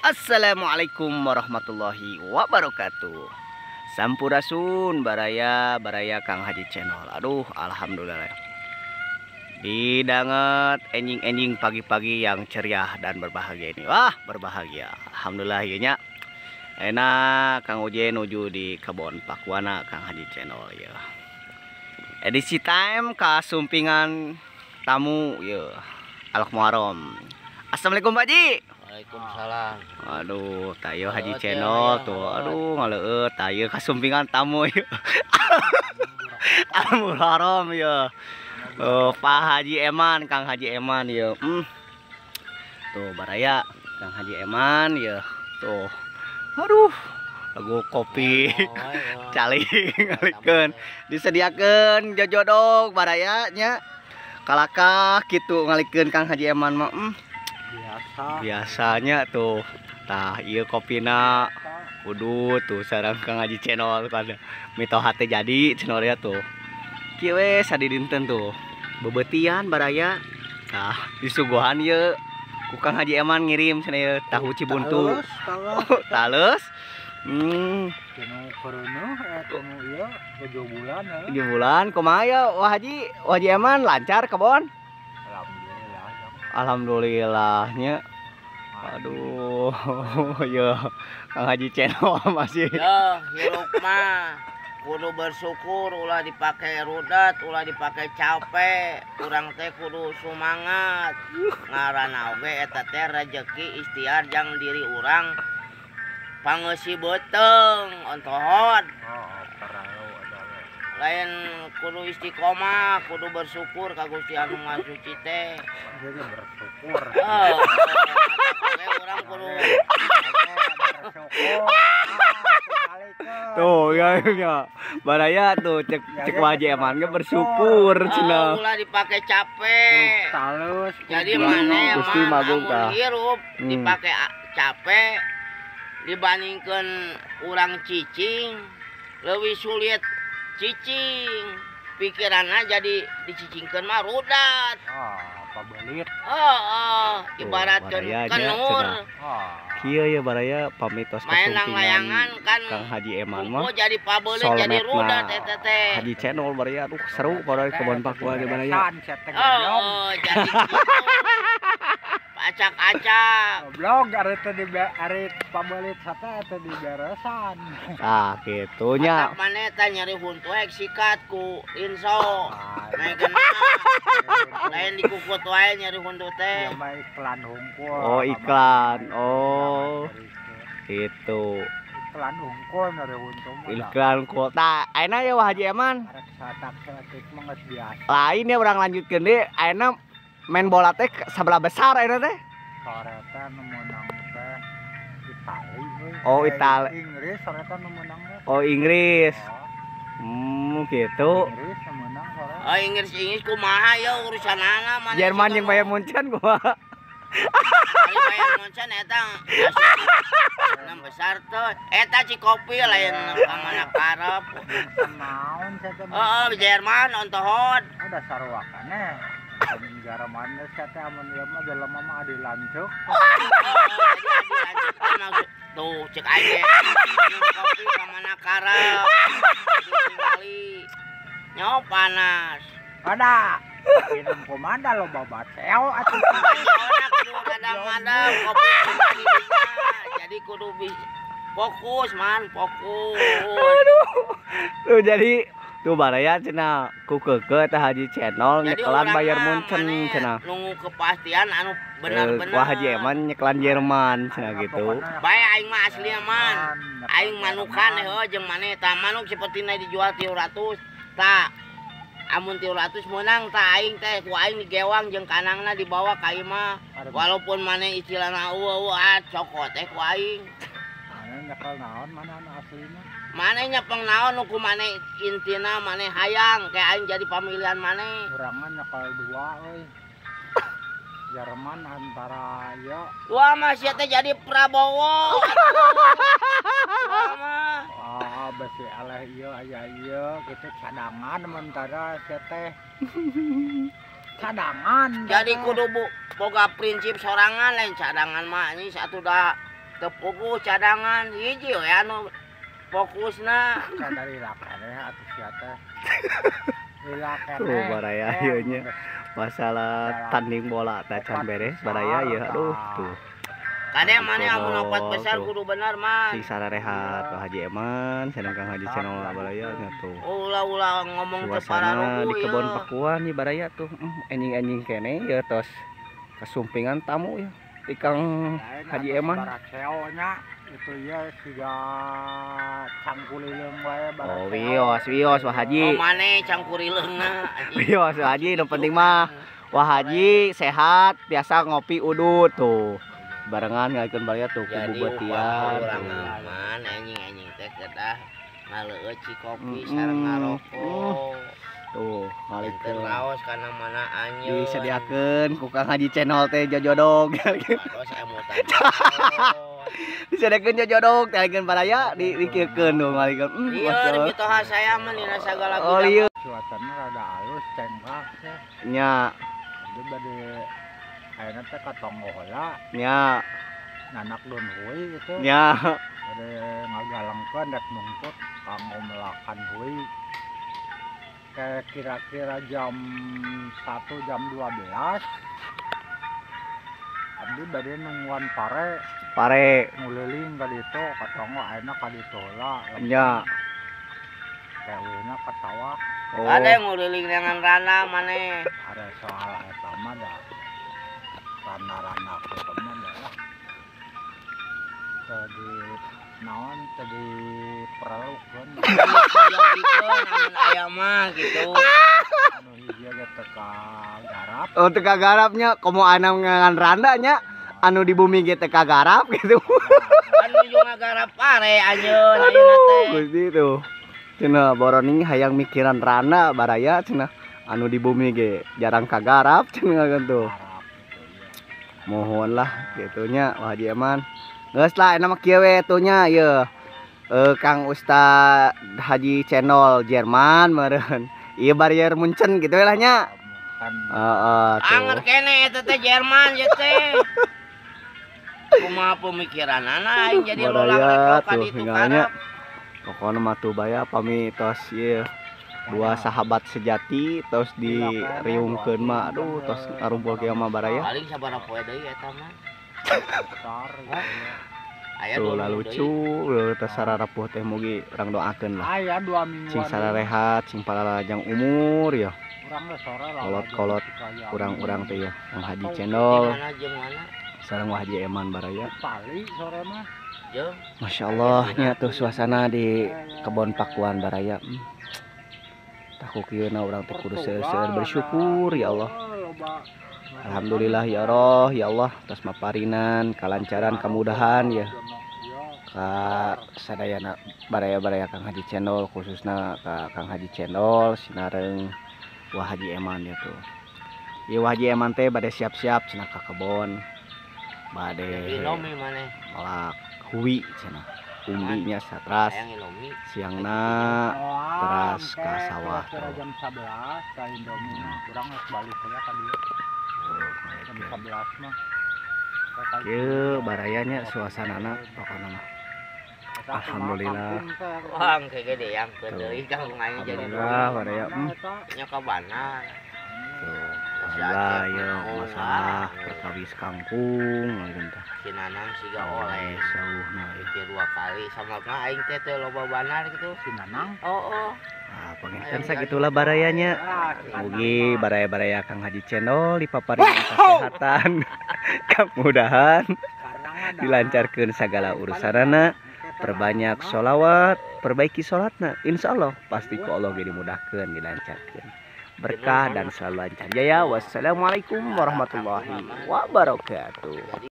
Assalamualaikum warahmatullahi wabarakatuh. Sampurasun baraya, baraya Kang Haji Channel. Aduh, alhamdulillah. Didanget enjing-enjing pagi-pagi yang ceria dan berbahagia ini. Wah, berbahagia. Alhamdulillah ieu nya. Enak Kang Uje nuju di kebon Pakuana Kang Haji Channel ya. Edisi time kasumpingan tamu ya. Alok Muharram. Assalamualaikum Pak Haji. Waalaikumsalam. Aduh, tayo Haji Channel tuh. Aduh, ngaleueut tayo kasumpingan tamu ya. Al Muharram ya. Oh, Pak Haji Eman, Kang Haji Eman ya. Tuh baraya Kang Haji Eman ya. Tuh. Aduh, lagu kopi cali ngalikeun disediakeun jojodog baraya nya. Kalakah kitu ngalikeun Kang Haji Eman mah. Biasa. Biasanya tuh. Tah ieu kopina kudu tuh sareng Kang Haji Channel kan. Mitoha teh jadi channel ya tuh. Kieu we sadidinten tuh. Bebeutian baraya. Tah disuguhan ieu ku Kang Haji Eman ngirim cenah ieu tahu Cibuntu. Taleus. Tinu keureuneuh tinu ieu 7 bulan 7 bulan kumaha ya Wah Haji? Wah Haji Eman lancar kebon? Alhamdulillah nya. Aduh, ya Kang Haji Channel masih. Ya, hirup mah kudu bersyukur, ulah dipake rudet, ulah dipake capek, urang teh kudu sumangat. Ngaranna oge eta teh rejeki ikhtiar jang diri urang pangeusi beuteung ontohod. Oh, perlu ada. Lain kudu istiqomah, kudu bersyukur ka Gusti Anu Maha Suci teh. Jadi bersyukur. Oh, urang kudu bersyukur. Tuh, ya, ya. Baraya tuh cek cek Wah Haji Eman ge bersyukur cenah. Ulah dipake capek. Talus. Jadi maneh Gusti Magung tah. Hirup dipake capek dibandingkeun urang cicing leuwih sulit cicing. Pikiranna jadi dicicingkeun mah rudat. Oh, pabelit. Heeh, ibaratkeun kenur. Kieu ya baraya pamitos kasumpingan kan Kang Haji Eman mah. Jadi pabelit jadi rudat eta teh. Haji Channel baraya aduh seru baraya kebon Pakua ge baraya. Oh, jadi kitu. Acak-acak. Goblok ari teh di ari pabelit sate eta di beresan. Ah, kitu nya. Matak maneh teh nyeri huntu ek sikat ku inso. Naikeun lain dikukut wae nyeri huntu teh. Ya mah iklan hungkul. Oh, iklan. Oh. Gitu. Iklan hungkul nyeri huntu mah. Iklan hungkul. Tah, ayeuna ya Wah Haji Eman. Arek satak saeutik mah geus biasa. Lain ya urang lanjutkeun deui ayeuna main bola teh sebelah besar ayeuna teh. Sore teh nu meunang teh Itali euy. Oh, Itali. Inggris sore teh nu meunang teh. Oh, Inggris. Gitu. Inggris nu meunang sore. Oh, Inggris Inggris kumaha ya urusanana maneh. Jerman jeung Bayern Munchen kumaha? Ari Bayern Munchen eta enam besar tuh. Eta Cikopi lain ka mana karep. Naon sia teh? Heeh, Jerman ontohod. Ada sarua keneh. Jerman sia teh amun ieu mah jelema mah adi lanceuk. Jadi adi lanceuk teh maksud tuh cek aing ge. Kopi ka mana karep. Tingali. Nyaho panas. Ada. Minum kumanda loba baceo atuh. Kudu kadang-kadang kopi kudu jadi kudu fokus man, fokus. Aduh. Tuh jadi tuh baraya cenah ku keukeuh teh Haji Channel nyekelan Bayern Munchen cenah. Nunggu kepastian anu bener-bener. Wah Haji Eman nyekelan Jerman cenah gitu. Bae aing mah asli man. Aing manukan heuh jeung maneh tah manuk sapertina dijual 300 tah. Amun 300 meunang tah aing teh ku aing digewang jeung kanangna dibawa ka imah. Walaupun maneh istilahna eueuh ah cokot teh ku aing. Maneh nyekel naon mana anu aslina? Maneh nyepeng naon nu ku maneh intina maneh hayang kayak aing jadi pamilihan maneh. Urang mah nyekel dua euy. Jerman antara ya. Dua mah sia teh jadi Prabowo. Dua mah. Ah, besi aleh ieu aya ieu kitu cadangan mentara sia teh. Cadangan. Jadi kudu boga prinsip sorangan lain cadangan mah ini satu dah Teu puguh cadangan hiji we anu fokusna. Dari lakene atuh sia teh. Tuh baraya ieu nya. Masalah tanding bola teh can beres baraya ieu aduh tuh. Kade maneh amun opat besar kudu bener man. Sing sararehat Pak Haji Eman sareng Kang Haji Cendol baraya nya tuh. Ulah-ulah ngomong teu pararuguh di kebon pakuan nih baraya tuh. Enjing-enjing kene ya tos kasumpingan tamu ya di Kang Haji Eman. Baraceo nya itu ya siga cangkulileung wae baraceo. Oh wios wios Wah Haji. Oh maneh cangkurileungna. Wios Wah Haji nu penting mah Wah Haji sehat biasa ngopi udut tuh. Barengan ngaikeun baraya tuh ku bubetian. Urang man anjing-anjing teh kedah ngaleueut cikopi sareng ngarokok. Tuh, ngalikeun raos kana mana anjeun. Disediakeun ku Kang Haji Cendol teh jojodog. Terus emutan. Disediakeun jojodog, talikeun baraya dikieukeun tuh ngalikeun. Iya, mitoha saya mah dina sagala bidang. Oh, iya. Cuacana rada alus cengkak teh. Nya. Jadi bade ayeuna teh ka tonggo heula. Nya. Nanak daun hui itu. Nya. Bade ngagalengkeun rek nungtut kanggo melakan hui. Kayak kira-kira jam 1 jam 12 abdi bade nungguan pare. Pare nguliling ka ditu ka tonggo ayeuna ka ditu heula. Nya. Kayak ka sawah. Oh. Ada yang nguliling dengan rana maneh. Ada soal eta mah da. Rana-rana kitu mah da lah. Tadi naon tadi perlukeun. Amun aya mah gitu. Anu hiji ge teu kagarap. Oh teu kagarapnya komo anu ngan randa nya anu di bumi ge teu kagarap gitu. Anu nuju ngagarap pare anjeun ayeuna teh. Gusti tuh. Cenah boroning hayang mikiran rana baraya cenah anu di bumi ge jarang kagarap cenah kan tuh. Mohon lah gitunya Wah Haji Eman. Geus lah enak mah kieu we tuh nya ieu. Kang Ustad Haji Cendol Jerman meureun. Ieu barier Munchen gitu we lah nya. Heeh tuh. Anger kene eta teh Jerman ye teh. Kumaha pemikiranana aing jadi lolak ka ditu karep. Pokona mah tuh baya pami tos ieu dua sahabat sejati tos diriungkeun mah aduh tos ngarumpul kieu mah baraya. Paling sabaraha poe deui eta mah. Tuh lah lucu, tos sararapuh teh mugi urang doakeun lah. Aya 2 mingguan. Sing sararehat, sing palalajang umur ya. Kolot-kolot urang-urang teh ya, Kang Haji Cendol. Sareng Wah Haji Eman baraya. Pali sore mah. Masya Allah nya tuh suasana di kebon pakuan baraya. Tah ku kieu na urang teh kudu seueur bersyukur ya Allah. Alhamdulillah ya Allah, ya Allah tos maparinan kalancaran kemudahan ya. Ka sadayana baraya-baraya Kang Haji Cendol khususna ka Kang Haji Cendol sinareng Wah Haji Eman ya tuh. Ieu Wah Haji Eman teh bade siap-siap cenah ka kebon. Bade melak hui cenah. Umbinya satras siangna teras ka sawah tuh. Jam 11 ka Indomie urang geus balik heula ka dieu. Jam 11 mah. Kieu barayanya suasanana pokona mah. Alhamdulillah. Wah, engke gede yang deui kang aing jadi. Alhamdulillah baraya. Nya ka banar. Tuh. Alhamdulillah ya masalah perkawis kangkung lagi tah. Si Nanang siga oleh sauhna pikir 2 kali sama mah aing teh teu loba banar gitu. Si Nanang. Oh. Nah, panginten sagitulah barayanya. Mugi baraya-baraya Kang Haji Cendol dipaparin kesehatan, kemudahan, dilancarkeun sagala urusanana, perbanyak sholawat, perbaiki sholatna. Insya Allah pasti ku Allah ge dimudahkeun, dilancarkeun. Berkah dan selalu lancar jaya. Wassalamualaikum warahmatullahi wabarakatuh.